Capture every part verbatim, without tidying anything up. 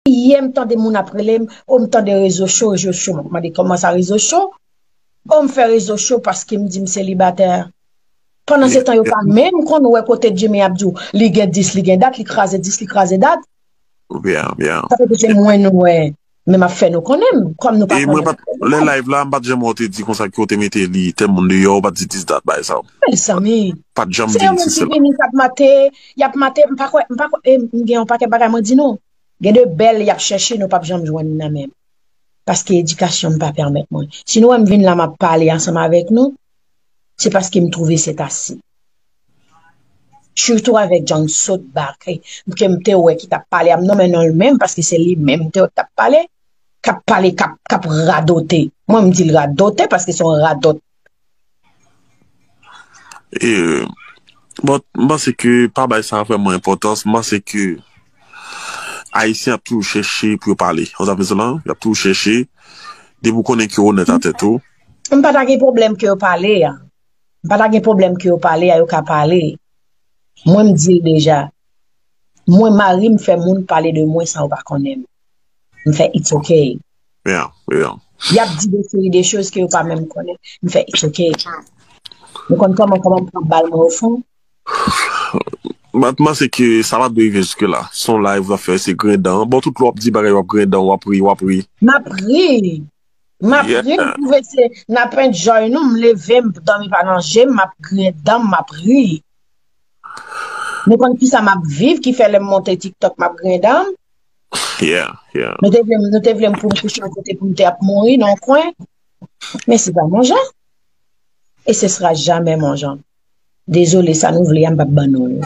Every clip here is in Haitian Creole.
Yè m tande moun ap rele m, o m tande rezo cho, rezo cho. M ap mande kòman sa rezo cho? O m fè rezo cho paske m di m selibatè. Pandan se tan yo pa menm konn wè kote Jimmy ap di w, li gen dis, li gen dat, li kraze dis, li kraze dat. Byen, byen. Sa vle di se mwen nou wè. Men m ap fè nou konnen m, kòm nou pa konnen. E mwen pa t, lè live la, m pa t janm wè w te di konsa ke w te mete li, tèl moun deyò, ou pa t di dis dat bagay sa. Mezanmi. Pa t janm di l, se sèl. Se yo menm ki vini k ap mate, y ap mate, m pa kwè, m pa kwè, e m gen yon pakèt bagay mwen di nou. Gen de bèl y ap chèche, nou p ap janm jwenn nan men m. Paske edikasyon m pa pèmèt mwen. Si nou wè m vin la, m ap pale ansanm avèk nou, se paske m twouve se tasi. Sitou avèk jan sot bagay ke m te wè ki t ap pale a m nonmen non l menm, paske se li menm m te wè k t ap pale, k ap pale, k ap, k ap radote. Mwen, m di l radote paske se yon radòt. E, bon, m panse ke pa bay sa vrèman enpòtans. M panse ke Ayisyen ap toujou chèche pou yo pale. Ou sa fè sa la? Y ap toujou chèche. Depi w konnen ke w onèt a tèt ou. M pa ta gen pwoblèm ke yo pale a. M pa ta gen pwoblèm ke yo pale a, yo ka pale. Mwen, m di l deja. Mwen, mari m fè moun pale de mwen san yo pa konnen m. M fè it's okay. Yeah, yeah. Y ap di de seri de choz ke yo pa menm konnen. M fè it's okay. Nou konn kòman, kòman m pran bal mwen ofon? Mwen panse ke sa pa dwe rive jiske la. Se yon live w ap fè, se grenn dan. Bon, tout lè w ap di bagay, w ap grenn dan, w ap ri, w ap ri. M ap ri. M ap ri, m twouve se n ap enjoy nou, m leve, m dòmi pa nan je m, m ap grenn dan, m ap ri. Nou konn kisa m ap viv ki fè lè m monte TikTok m ap grenn dan m? Yeah, yeah. Nou te vle m, nou te vle m pou m kouche yon kote pou m te ap mouri nan yon kwen. Men se pa mon jan. Et ce sera jamais mon jan. Dezole, sa nou vle a, m p ap ban nou l.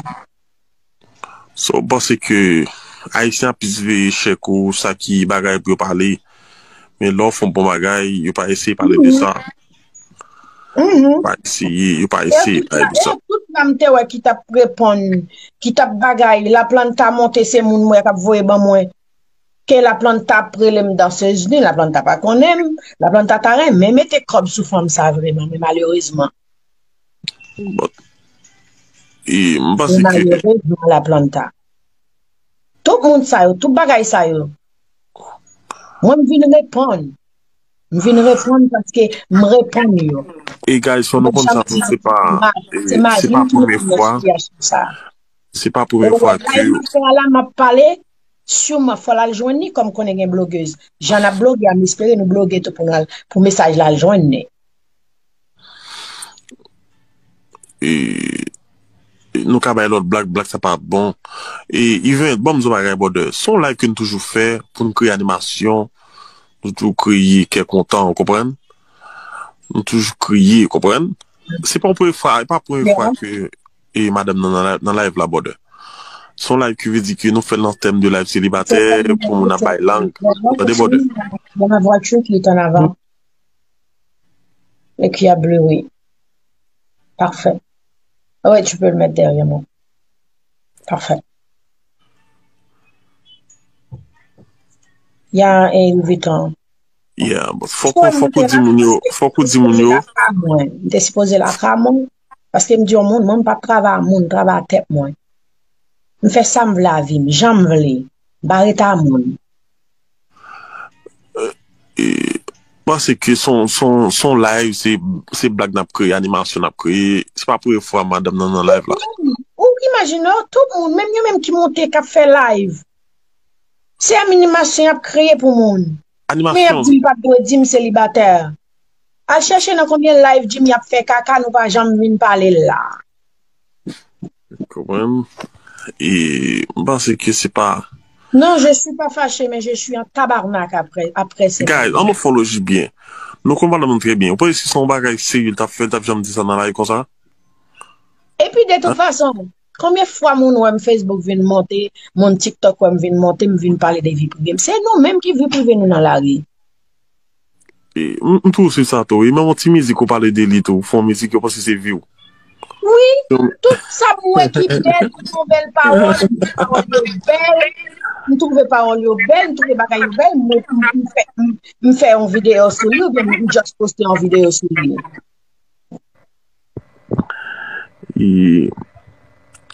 So, m panse ke Ayisyen ap plis veye chèk ou sa ki bagay pou yo pale. Men lè w fè yon bon bagay, yo pa eseye pale de sa. Yo pa eseye, yo pa eseye pale de sa. Tout sa m te wè ki t ap reponn, ki t ap bagay, Laplanta monte se moun m wè k ap voye ban mwen. Ke Laplanta ap rele m dansez ni, Laplanta pa konnen m, Laplanta ta renmen mete kòb sou fanm sa vreman, men malerezman. Bon. E m panse ke. Malerezman, Laplanta. Tout moun sa yo, tout bagay sa yo. Mwen, m vin reponn. M vin reponn paske m reponn yo. E guys, fò nou konn sa tou, se pa, se pa premye fwa. Se pa premye fwa ke. Live m ap fè a la, m ap pale, siman fò l al jwenn li, kòm konnen gen blogèz. Jan n ap bloge a, m espere nou bloge tou pou nou al, pou mesaj la al jwenn li. E, e nou ka bay lòt blag, blag sa pa bon. E, Yvent, ban m di w bagay, brother. Se yon live ke n toujou fè pou n kreye animasyon, nou toujou kreye kè kontan, ou konprann? Nou toujou kreye, ou konprann? Se pa yon premye fwa, e pa premye fwa ke e madanm nan nan live la, brother. Se yon live ki vle di ke nou fè l nan tèm de live selibatè, pou moun ap bay lang. Tande, brother. Dans la voiture qui est en avant. Et qui a bleu, oui. Parfait. Ouais, tu peux le mettre derrière moi. Parfait. Il y a un Louis Vuitton. Yeah, but fòk ou, fòk ou di moun yo, fòk ou di moun yo. M te sipoze lakay mwen, paske m di yon moun, mwen m p ap travay a moun, m travay a tèt mwen. M fè sa m vle a vi m, jan m vle. M pa ret a moun. E, m panse ke se yon, se yon, se yon live, se, se blag n ap kreye, animasyon n ap kreye. Se pa premye fwa madanm nan nan live la. Ou imajine w, tout moun, menm yo menm ki monte, k ap fè live. Se animasyon y ap kreye pou moun. Men y ap di m pa t dwe di m selibatè. Al chèche nan konbyen live Jimmy ap fè kaka, nou pa janm vin pale l la. Konprann? E m panse ke se pa. Non, je suis pas fâché, mais je suis en tabarnak après, après cette. Guys, ann nou fè yon lojik byen. Nou konn madanm nan trè byen. Ou panse si se yon bagay serye l t ap fè, l t ap janm di sa nan live konsa? Epi de tout fason, konbyen fwa moun wè m Facebook vin monte, moun TikTok wè m vin monte, m vin pale de vi prive m? Se nou menm ki vi prive nou nan lari. E, m, m toujou swiv sa tou, wi. Menm yon ti mizik ou pale de li tou, fè yon mizik, yo panse se vi w. Wi, tout sa m wè ki bèl, tout yon bèl pawòl, m twouve pawòl yo bèl, m twouve pawòl yo bèl, m twouve bagay yo bèl, m, m, m fè, m, m fè yon videyo sou li, oubyen m just poste yon videyo sou li. E,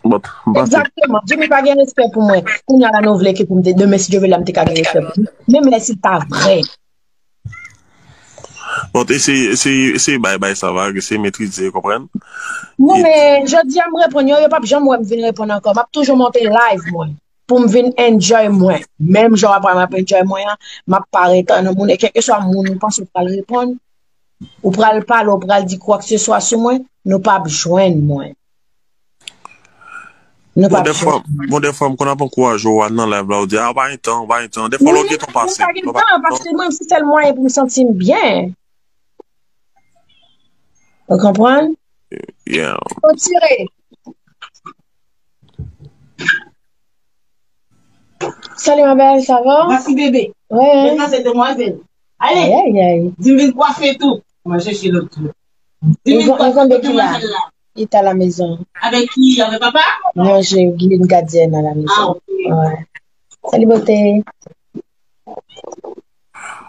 But, but, Egzakteman. Jimmy pa gen respè pou mwen. Kounye a la nou vle ke pou m te, demen si Dye vle la m te ka gen respè pou li. Menm lè si l ta vre. Bon, eseye, eseye, eseye bay, bay sa vag, eseye metrize, konprann? Non, men jodi a m reponn yo, yo p ap janm wè m vin reponn ankò. M ap toujou monte live mwen pou m vin enjoy mwen. Menm jan w ap wè m ap enjoy mwen an, m ap parèt an moun, e kèlkeswa moun ou panse w pral reponn, ou pral pale, ou pral di kwakeseswa sou mwen, nou p ap jwenn mwen. Nou p ap jwenn mwen. Bon, dèfwa m konn ap ankouraje w al nan live la, ou di, a, w pa gen tan, w pa gen tan. Dèfwa lè w gen tan pase. Mwen pa gen tan, paske mwen, se sèl mwayen pou m santi m byen. Ou konprann? Yeah. Retire. Salut ma belle, ça va? Voici bébé. Ouais. Maintenant c'est demoiselle. Allez. Aïe, aïe, aïe. Di m vin kwafe tou. Mwen chèche lòt tou. Di m vin kwafe tou demoiselle la. Il est à la maison. Avec qui? Avec papa? Non, j'ai une gardienne à la maison. Ah, ok. Ouais. Salut beauté.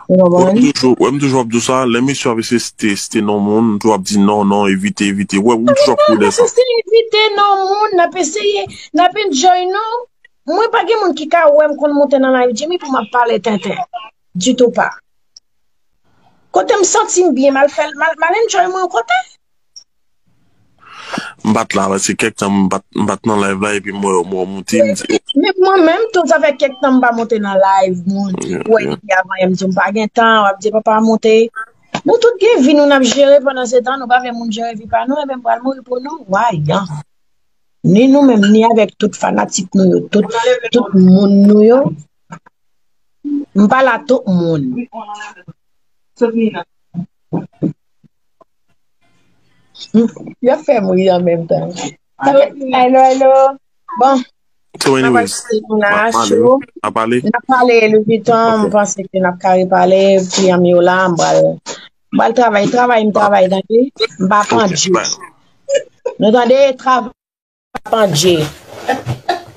Ou konprann? Wè m toujou, wè m toujou ap di w sa, lè mesye ap eseye site, site non moun, m toujou ap di non, non, evite, evite. Wè, m toujou ap kouri dèyè sa. N ap eseye evite non moun, n ap eseye, n ap enjoy nou. Mwen pa gen moun ki ka wè m konn monte nan live Jimmy pou m ap pale tenten. Ditou pa. Kote m santi m byen, m al fè, m al, m al enjoy mwen yon kote. M pa t la, se kèk tan m pa t, m pa t nan live la, epi m wè, m wè w monte, m di, oh. Men mwen menm tou, sa fè kèk tan m pa monte nan live moun. Ou wè, depi avan yè m di w m pa gen tan, w ap di papa monte. Nou tout gen vi nou n ap jere pandan se tan, nou pa vle moun jere vi pa nou, enben m pral mouri pou nou. Wayan. Ni nou menm, ni avèk tout fanatik nou yo, tout, tout moun nou yo. M pale a tout moun. Y ap fè m ri an menm tan. Hello, hello. Bon. So anyways, n ap pale Louis Vuitton, m panse ke n ap ka repale, kliyan m yo la, m pral, m pral travay, travay, m travay, tande? M pa pandye. Nou tande? Travay. Pandye.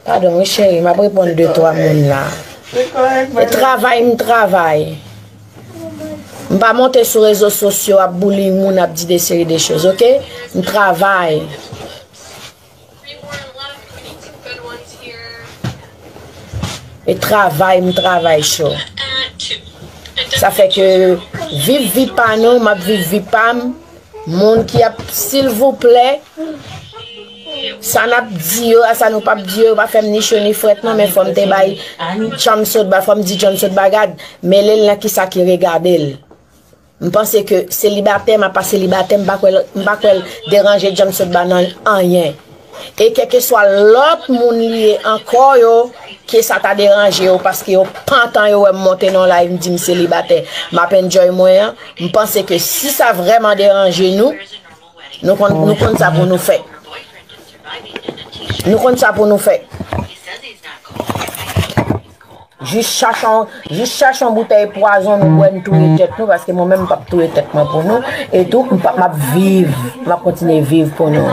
Padon wi cheri, m ap reponn de twa moun la. E travay m travay. M pa monte sou rezo sosyo ap bouli moun, ap di de seri de choz, oke? M travay. E travay m travay cho. Sa fè ke viv vi pa nou, m ap viv vi pa m. Moun ki ap, silvouplè, sa n ap di yo, a sa nou p ap di yo, yo pa fè m ni cho ni frèt non, men fò m te bay John Sotba, fò m di John Sotba gad, mele l nan kisa ki regade l. M panse ke selibatè, m ap pa selibatè, m pa kwè l, m pa kwè l deranje John Sotba nan anyen. E kèlkeswa lòt moun li ye ankò yo, ke sa ta deranje yo, paske yo pantan yo wè m monte nan live, m di m selibatè, m ap enjoy mwen an, m panse ke si sa vrèman deranje nou, nou konn, nou konn sa pou nou fè. Nou konn sa pou nou fè. Jis chache yon, jis chache yon boutèy pwazon nou bwè, n touye tèt nou, paske mwen menm m p ap touye tèt mwen pou nou. E tou, m p ap, m ap viv, m ap kontinye viv pou nou.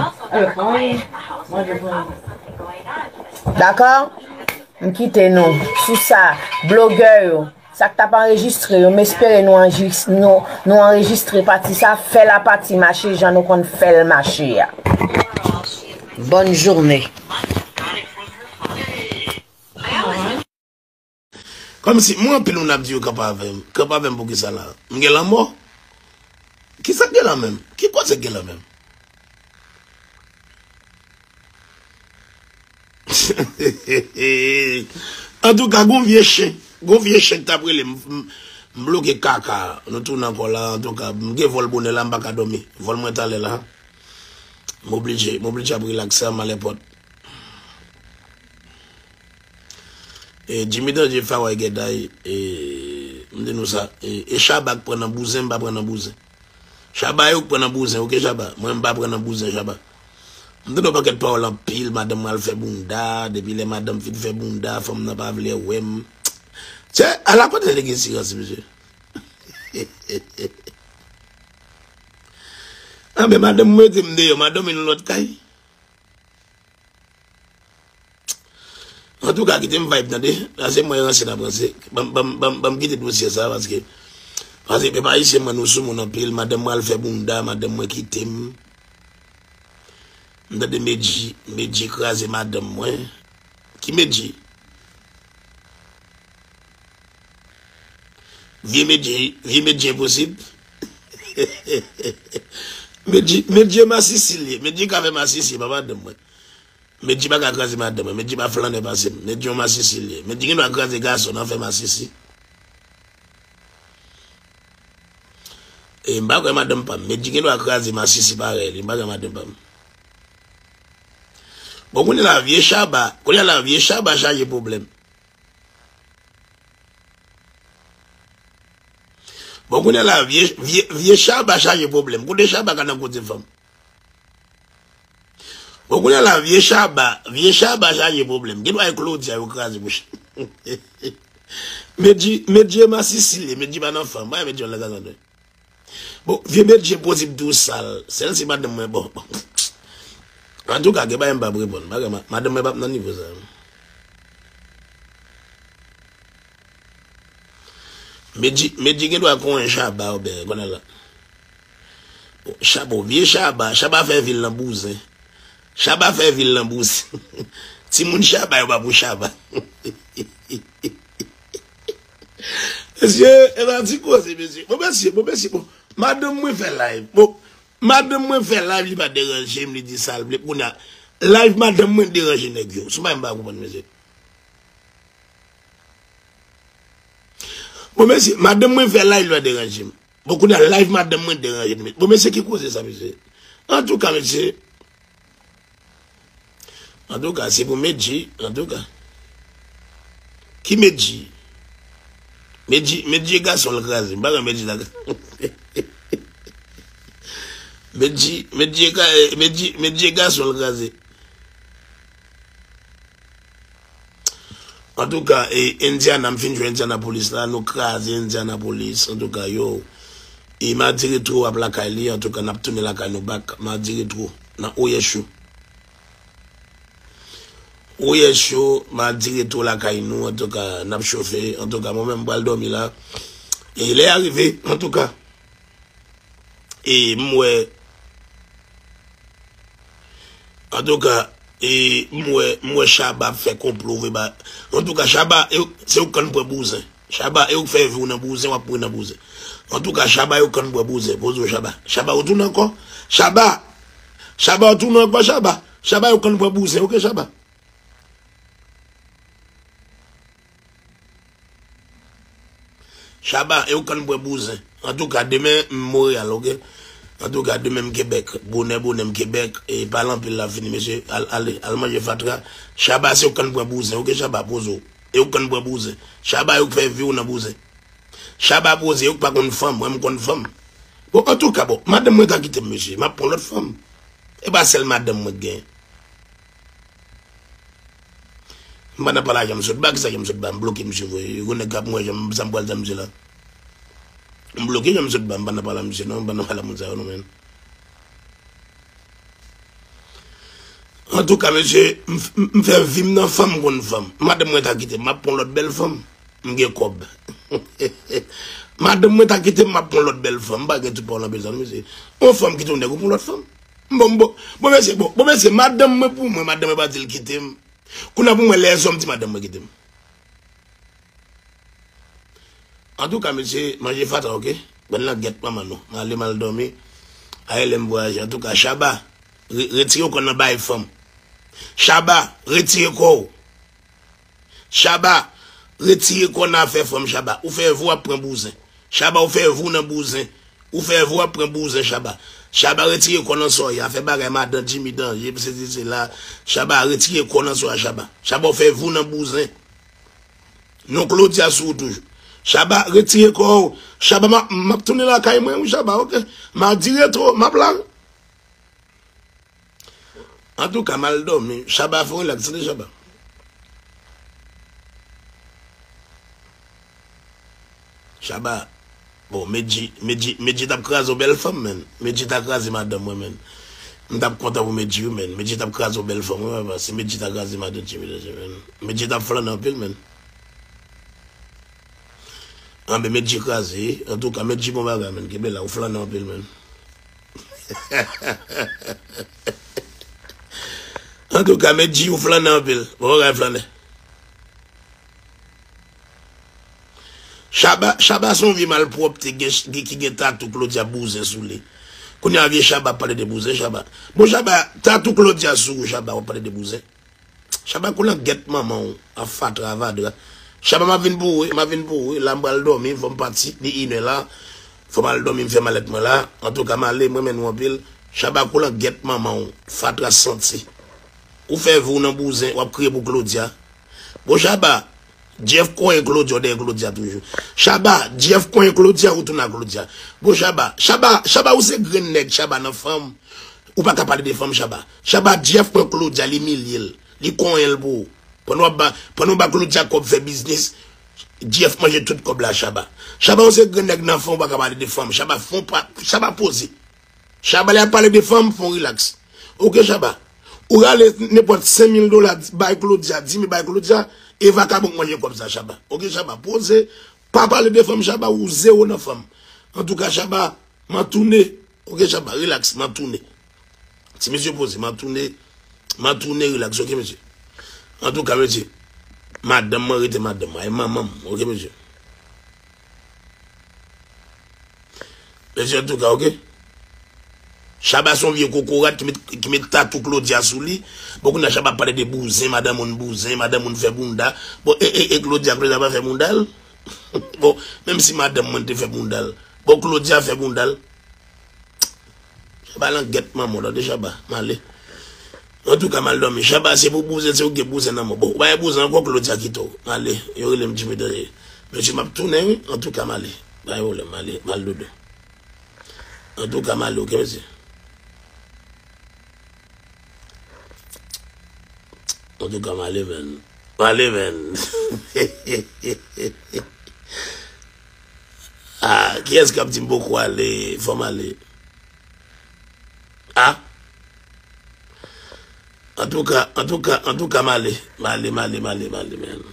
Dakò? M kite nou sou sa. Blogè yo, sa k t ap anrejistre yo, m espere nou anjis-, nou, nou anrejistre pati sa, fè lapati mache jan nou konn fè l mache a. Bonne journée. Kòmsi, mwen anpil moun ap di yo kanpe avè m. Kanpe avè m poukisa la? M gen lanmò? Kisa k gen la menm? Ki koze k gen la menm? Antouka, gon vye chen. Gon vye chen k t ap rele m, m, m bloke kaka. Nou tounen ankò la, antouka, m gen vòl bonè la, m pa ka dòmi. Vòl mwen talè la. M oblije, m oblije ap relakse an m al èpòt. E, Jimmy Danje Faway Gèday, e, m di nou sa, e, e Shabba k pran nan bouzen, m pa pran nan bouzen. Shabba yo k pran nan bouzen, oke Shabba? Mwen m pa pran nan bouzen Shabba. M tande yon pakèt pawòl anpil, madanm mwen al fè bounda, depi lè madanm fin fè bounda, fanm nan pa vle wè m. Tchè, ala kote nèg gen silans, mesye. Anben, madanm mwen mete m deyò, m al dòmi nan lòt kay. Antouka, kite m vibe, tande. La se mwen ranse n ap ranse. Ban m, ban m, ban m, ban m kite dosye sa, paske, paske pèp ayisyen mwen, nou sou moun anpil. Madanm mwen al fè bounda, madanm mwen kite m. M tande Medji, Medji kraze madanm mwen. Ki Medji? Vye Medji, vye Medji enposib. Medji, Medji e masisi l ye. Medji ka fè masisi, pa madanm mwen. Medji pa ka kraze madanm mwen. Medji pa flannè pase m. Medji yon masisi l ye. Medji gen dwa kraze gason nan fè masisi. E m pa kwè madanm pa m. Medji gen dwa kraze masisi parèy li. M pa kwè madanm pa m. Bon, kounye la, vye Chaba. Kounye la, vye Chaba chaje pwoblèm. Bon, kounye la, vye, vye, vye Chaba chaje pwoblèm. Kote Chaba ka nan koze fanm? Bon, kounye la, vye Chaba, vye Chaba chaje pwoblèm. Gen dwa e Claudia yo kraze pou Chaba. Medji, Medji e masisi l ye, Medji pa nan fanm. Bay Medji yon lè gazon. Bon, vye Medji enposib tou sal. Sèl si madanm mwen bon. Bon. Antouka, gen bagay m p ap reponn. Bagay ma-, madanm mwen p ap nan nivo sa. Medji, Medji gen dwa konyen Chaba, oubyen, konnen la. Bon, Chaba, vye Chaba, Chaba fè vi l nan bouzen. Chaba fè vi l nan bouzen. Timoun Chaba yo pa pou Chaba. Mesye, e pa ti koze, mesye. Bon, mesye, bon, mesye, bon. Madanm mwen fè live. Bon, madanm mwen fè live, li pa deranje m, li di sa l vle. Kounye a, live madanm mwen deranje nèg yo. Se yon bagay m pa konprann, mesye. Bon, mesye, madanm mwen fè live, li pa deranje m. Bon, kounye a, live madanm mwen deranje m. Bon, mesye, ki koze sa, mesye? Antouka, mesye, Antouka, se pou Medji, antouka. Ki Medji? Medji, Medji e gason l kraze. M pa kwè Medji ta Medji, Medji e ka-, Medji, Medji e gason l kraze. Antouka, e, Indiana, m fin jwenn Indianapolis la, nou kraze Indianapolis. Antouka, yo, e Madi Retro ap lakay li, antouka, n ap tounen lakay nou back Madi Retro nan Oyè Cho. Oyè Cho, Madi Retro lakay nou, antouka, n ap chofe, antouka, mwen menm m pral dòmi la. E lè a rive, antouka. E m wè, antouka, e m wè, m wè Chaba ap fè konplo vre ba. Antouka, Chaba, e, se ou k konn pran bouzen. Chaba, e ou k fè vi w nan bouzen, w ap mouri nan bouzen. Antouka, Chaba, e ou k konn pran bouzen. Poze w, Chaba. Chaba, ou tounen ankò? Chaba! Chaba, ou tounen ankò, Chaba? Chaba, e ou k konn pran bouzen, oke, Chaba? Chaba, e ou konn pran bouzen. Antouka, demen, m Monreyal, oke? Antouka, demen, m Kebèk. Bonè, bonè, m Kebèk. E pale anpil la fini, mesye. Al, ale, al manje fatra. Chaba, se ou konn pran bouzen, oke, Chaba, poze w. E ou konn pran bouzen. Chaba, e ou k fè vi w nan bouzen. Chaba poze, ou k pa konn fanm, mwen m konn fanm. Bon, antouka, bon, madanm mwen ta kite m, mesye, m ap pran lòt fanm. E pa sèl madanm mwen k genyen. M pa nan pale a Janm Sotba, kisa Janm Sotba, m bloke misye vre. Yon nèg k ap mwen, Janm, sa m pral di a misye la. M bloke Janm Sotba, m pa nan pale a misye non, m pa nan pale a moun sa yo non, men. Antouka, mesye, m, m, m fè vi m nan fanm konn fanm. Madanm mwen ta kite m, m ap pran lòt bèl fanm. M gen kòb. Madanm mwen ta kite m, m ap pran lòt bèl fanm. M pa gen tout pawòl anpil sa non, mesye. Yon fanm kite yon nèg, ou pran lòt fanm. Bon, bon, bon, mesye, bon, bon, mesye, madanm mwen pou mwen, madanm mwen pa di l kite m. Kounye a pou mwen, lèzòm di madanm mwen kite m. Antouka, mesye, manje fatra, oke? Bann langèt manman nou. M ale m al dòmi. Aye lè m vwayaje. Antouka, Chaba, re-, retire kò w nan bay fanm. Chaba, retire kò w. Chaba, retire kò w nan afè fanm, Chaba. Ou fè vi w ap pran bouzen. Chaba, ou fè vi w nan bouzen. Ou fè vi w ap pran bouzen, Chaba. Chaba, retire kò w nan sa w ye a. Fè bagay madan Jimmy danje, sesi sela. Chaba, retire kò w nan sa w ye a, Chaba. Chaba, ou fè vi w nan bouzen. Non Claudia sou ou toujou. Chaba, retire kò w. Chaba, m ap, m ap tounen lakay mwen, wi, Chaba, oke? Madi Retro, m ap la. Antouka, m al dòmi. Chaba, fè w rilaks, tande, Chaba. Chaba, bon, Medji, Medji, Medji t ap kraze yon bèl fanm, menn. Medji ta kraze madanm mwen, menn. M t ap kontan pou Medji, wi, menn. Medji t ap kraze yon bèl fanm, wi, papa. Si Medji ta kraze madanm Jimmy, menn. Medji t ap flannen anpil, menn. Anben, Medji kraze. Antouka, Medji bon bagay, menn. Kenbe la, ou flannen anpil, menn. Antouka, Medjy, ou flannen anpil. Bon bagay, flannen. Shabba, Shabba se yon vye malpwòpte gen, gen, ki gen tatou Claudia bouzen sou li. Kounye a vye Shabba ap pale de bouzen, Shabba. Bon, Shabba, tatou Claudia sou ou, Shabba, w ap pale de bouzen. Shabba, kou langèt manman w, a fatra vadra. Shabba, m ap vin pou ou wi, m ap vin pou ou wi. La m pral dòmi, fò m pati, li inè la. Fò m al dòmi, m fè malèt mwen la. Antouka, m ale, m renmen nou anpil. Shabba, kou langèt manman w, fatra santi. Ou fè vi w nan bouzen, w ap kriye pou Claudia. Bon, Shabba, Jeff konyen Claudia, w dèyè Claudia toujou. Shabba, Jeff konyen Claudia, ou tounen a Claudia. Bon, Shabba, Shabba, Shabba, ou se grenn nèg, Shabba, nan fanm. Ou pa ka pale de fanm, Shabba. Shabba, Jeff pran Claudia, li imilye l, li konyen l pou ou. Pandan w ap ba, pandan w ba Claudia kòb fè biznis, Jeff manje tout kòb la, Shabba. Shabba, ou se grenn nèg nan fanm, ou pa ka pale de fanm. Shabba, fon pa, Shabba poze. Shabba, lè y ap pale de fanm, fon rilaks. Oke, Shabba. Ou rale nenpòt senk mil dola bay Claudia, di mil bay Claudia, e vakabon k manje kòb sa, Shabba. Oke, Shabba, poze, pa pale de fanm, Shabba, ou zewo nan fanm. Antouka, Shabba, m a tounen. Oke, Shabba, rilaks, m a tounen. Ti mesye poze, m a tounen. M a tounen, rilaks, oke, mesye. Antouka, mesye, madanm mwen rete madanm mwen, e manman m, oke, mesye. Mesye, antouka, oke? Shabba se yon vye kokorat ki met, ki met tatou Claudia sou li. Bon, kounye a Shabba ap pale de bouzen, madanm moun bouzen, madanm moun fè bounda. Bon, e, e, e Claudia, Claudia pa fè bounda l? Bon, menm si madanm mwen te fè bounda l. Bon, Claudia fè bounda l. Shabba langèt manman w, tande Shabba, m ale. Antouka, m al dòmi. Shabba, se pou bouzen, se ou gen bouzen nan men w. Bon, ou pa gen bouzen ankò, Claudia kite w. M ale, yo rele m Jimmy Danje. Mesye, m ap tounen, wi. Antouka, m ale. Pa gen pwoblèm, m ale, m al dodo. Antouka, m ale, oke, mesye. Antouka, m ale, menn. M ale, menn. Ah, kiyès k ap di m poko ale? Fò m ale. Ah. Antouka, antouka, antouka, m ale. M ale, m ale, m ale, m ale, menn.